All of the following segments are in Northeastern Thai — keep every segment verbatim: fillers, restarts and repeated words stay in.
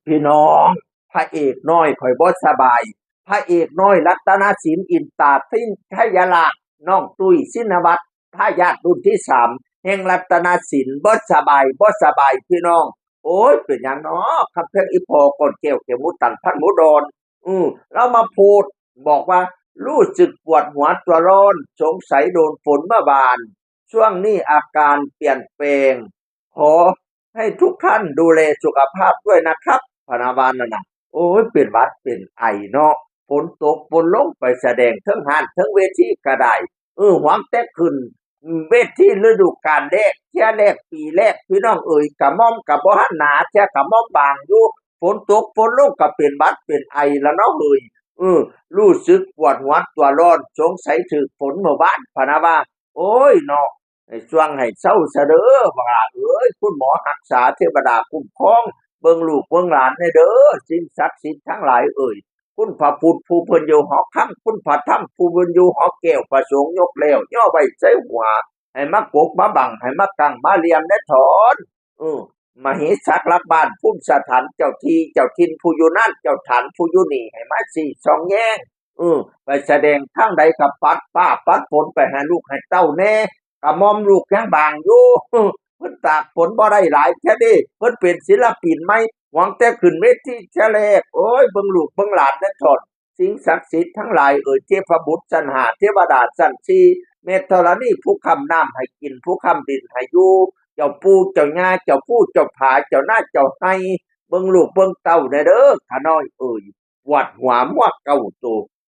พี่น้อง พระเอกน้อยข่อยบ่สบาย พระเอกน้อยรัตนศิลป์ อินตาทินทยราช น้องตุ้ย ศินวัตร ทายาทรุ่นที่สาม แห่งรัตนศิลป์ บ่สบาย บ่สบาย พี่น้อง โอ้ย เป็นหยังน้อ คำแพงอีพ่อก่อนแก้ว แก้วหมูตัน พันหมูดอน อือ เรามาโพสต์บอกว่า รู้สึกปวดหัวตัวร้อน สงสัยโดนฝนเมื่อวาน ช่วงนี้อาการเปลี่ยนแปลง ขอให้ทุกท่านดูแลสุขภาพด้วยนะครับ พะนะว่านั่นน่ะ โอ้ย เป็นหวัดเป็นไอเนาะ ฝนตกฝนลง ไปแสดงเทิงฮ้านเทิงเวทีก็ได้ เออ หวังแต่ขึ้นเวทีฤดูกาลแรก เทื่อแรกปีแรก พี่น้องเอ๋ย กะหม่อมกะบ่หันหนา เทื่อกะหม่อมบางอยู่ ฝนตกฝนลงก็เป็นหวัดเป็นไอละเนาะเฮ้ย เออ รู้สึกปวดหัวตัวร้อน สงสัยถืกฝนเมื่อวาน พะนะว่า โอ้ยเนาะ ให้ช่วงให้เซาซะเด้อ บักหล้าเอ๋ย คุณหมอรักษา เทวดาคุ้มครอง เบิ่งลูกเบิ่งหลานแน่เด้อ สิ่งศักดิ์สิทธิ์ทั้งหลายเอ๋ย คุณพระพุทธผู้เพิ่นอยู่หอคำ คุณพระธรรมผู้เพิ่นอยู่หอแก้ว พระสงฆ์ยกแล้ว ย่อไว้ใส่หัว ให้มากกมาบัง ให้มากังมาเหลี่ยมแน่ถอน เออ มเหสักหลักบ้าน ภูมิสถานเจ้าที่เจ้าถิ่น ผู้อยู่นั่นเจ้าฐาน ผู้อยู่นี่ ให้มาชี้ส่องแยง เออ ไปแสดงทางใดก็ปัดฟ้าปัดฝนไปให้ลูกให้เต้าแน่ กะหม่อมลูกยังบางอยู่ เพิ่นตากฝนบ่ได้หลายแท้เด้ เพิ่นเป็นศิลปินใหม่ หวังแต่ขึ้นเวทีเทื่อแรก โอ้ย เบิ่งลูกเบิ่งหลานแน่ถอน สิ่งศักดิ์สิทธิ์ทั้งหลายเอ๋ย เทพบุตรชั้นห้า เทวดาชั้นสี่ แม่ธรณีผู้ค้ำน้ำให้กิน ผู้ค้ำดินให้อยู่ เจ้าปู่เจ้าย่า เจ้าภูเจ้าผา เจ้านาเจ้าไฮ่ เบิ่งลูกเบิ่งเต้าแน่เด้อ ข้าน้อยเอ๋ย ปวดหัวมัวเก้าโต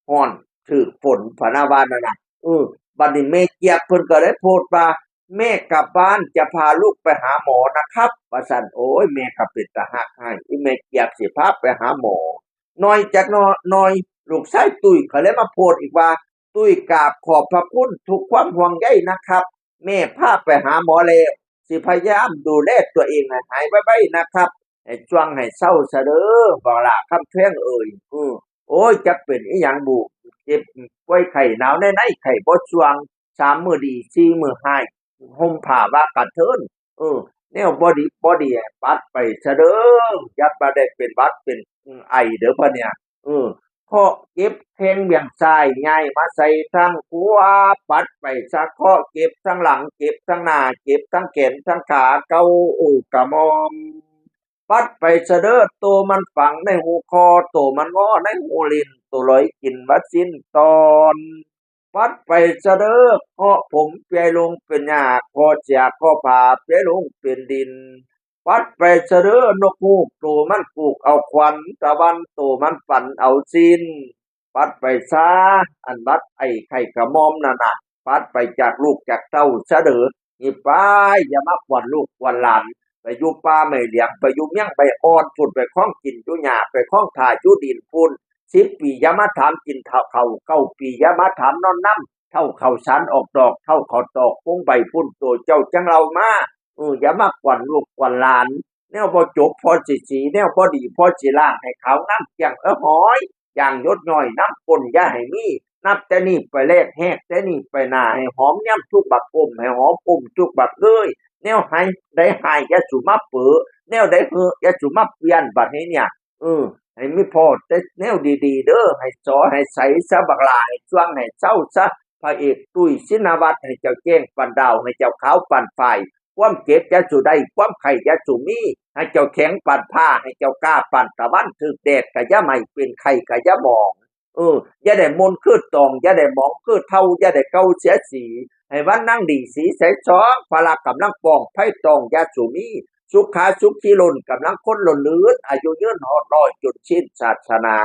ฮ้อน ถืกฝน พะนะว่านั่นน่ะ เออ บัดนี้แม่เจี๊ยบเพิ่นก็เลยโพสต์ว่า แม่กลับบ้านจะพาลูกไปหาหมอนะครับ ว่าซั่น โอ้ย แม่ก็เป็นตาฮักให้ อีแม่เจี๊ยบสิพาไปหาหมอ น้อยจักน้อย น้อย ลูกชายตุ้ยเขาเลยมาโพสต์อีกว่า ตุ้ยกราบขอบพระคุณทุกความห่วงใยนะครับ แม่พาไปหาหมอแล้ว สิพยายามดูแลตัวเองให้หายไวๆนะครับ ให้ช่วงให้เซาซะเด้อ บักหล้าคำแพงเอ๋ย อือ โอ้ย จักเป็นอีหยังบุ เจ็บป่วยไข้หนาวในใน ไข้บ่ช่วง สามมื้อดี สี่มื้อฮ้าย ห่มผ้าว่ากระเทิน เออ แนวบ่ดีบ่ดีให้ปัดไปซะเด้อ อย่ามาได้เป็นหวัดเป็นไอเด้อพะเนี่ย เออ เคาะเก็บแข้งเวียงซ้าย ย้ายมาใส่ทางขวา ปัดไปซะ เคาะเก็บทางหลัง เก็บทางหน้า เก็บทางแขนทางขา เกาอกกะหม่อม ปัดไปซะเด้อ โตมันฝังในหูคอ โตมันงอในหูลิ้น โตลอยกินวัดสิ้นตอน ปัดไปซะเด้อ เคาะผมเปียลงเป็นหญ้า เคาะเสียเคาะผ้าเปียลงเป็นดิน ปัดไปซะเด้อ นกฮูก โตมันกูกเอาควัน ตะวัน โตมันฝันเอาสิ้น ปัดไปซะ อันหวัดไอไข้กะหม่อมนั่นน่ะ ปัดไปจากลูกจากเต้าซะเด้อ นี่ไป อย่ามากวนลูกกวนหลาน ไปอยู่ป่าไม้เหลียง ไปอยู่เมียงใบอ่อนพุ้น ไปคล้องกินอยู่หญ้า ไปคล้องถ่าอยู่ดินพุ้น สิบปีอย่ามาถามกินข้าว เก้าปีอย่ามาถามนอนนำ เฒ่าข้าวสารออกดอก เฒ่าข้าวตอกปงใบพุ้น โตเจ้าจั่งเล่ามา เออ อย่ามากวนลูกกวนหลาน แนวบ่จบพอสิสี แนวบ่ดีพอสิล้าง ให้ขาวงามเกลี้ยง เออหอย อย่างหยดย้อยน้ำก้นอย่าให้มี นับแต่นี้ไปแลแฮกแต่นี้ไปหน้า ให้หอมยามทุกบักอม ให้หอมอมทุกบักเอ้ย แนวใดฮ้ายอย่าสู่มาเป๋อ แนวใดเฮออย่าสู่มาเปลี่ยน บัดนี้เนี่ย เออ ให้มีพ้อแต่แนวดีๆเด้อ ให้สอให้ใสซะบักหล้า ให้ช่วงให้เซาซะ พระเอกตุ้ย ศินวัตร ให้เจ้าแจ้งปานดาว ให้เจ้าขาวปานฝ้าย ความเจ็บอย่าสู่ได้ ความไข้อย่าสู่มี ให้เจ้าแข็งปานผ้า ให้เจ้ากล้าปานตะวัน ถืกแดดกะอย่าไหม้ เป็นไข้กะอย่าหมอง เออ อย่าได้มนคือตอง อย่าได้หมองคือเทา อย่าได้เก่าเสียสี ให้วันนั่งดีสีใสสอง พละกำลังป้อง ภัยต้องอย่าสู่มี สุขาสุขีล้น กำลังคนล้นลื่น อายุยืนฮอดร้อย จนสิ้นศาสนา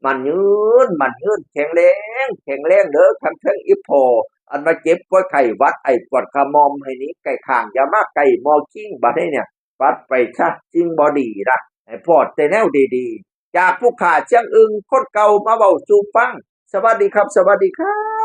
มันยืน มันยืน แข็งแรง แข็งแรงเด้อ คันเทิงอีพ่อ อันมาเจ็บป่วยไข้หวัดไอปวดขะมอม ให้หนีไกลข้าง อย่ามาใกล้หม้อคิง บัดนี้เนี่ย ปัดไปซะ สิ่งบ่ดีนะ ให้พ้อแต่แนวดีๆ จากผู้ข้าเชียงอึ่งคนเก่ามาเว้าสู่ฟัง สวัสดีครับ สวัสดีครับ